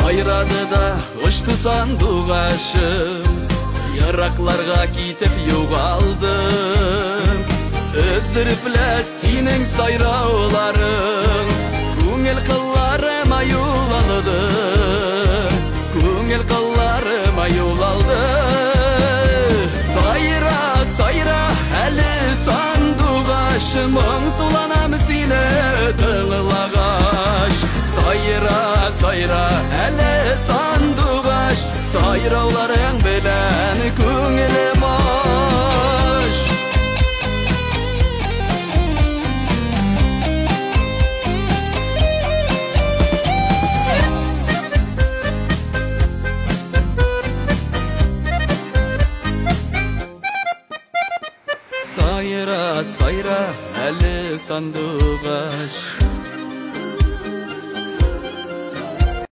Сайрады да очты сандугачым, еракларга китеп югалды. Өздереп лә синең сайрауларың, күңел кылларыма юл алды. Күңел кылларыма юл алды. Сайра, сайра, әле сандугач, моңсуланам сине тыңлагач. Сайра, сайра, әле сандугач, сайрауларың белән күңелем ач. Сайра, сайра, әле сандугач.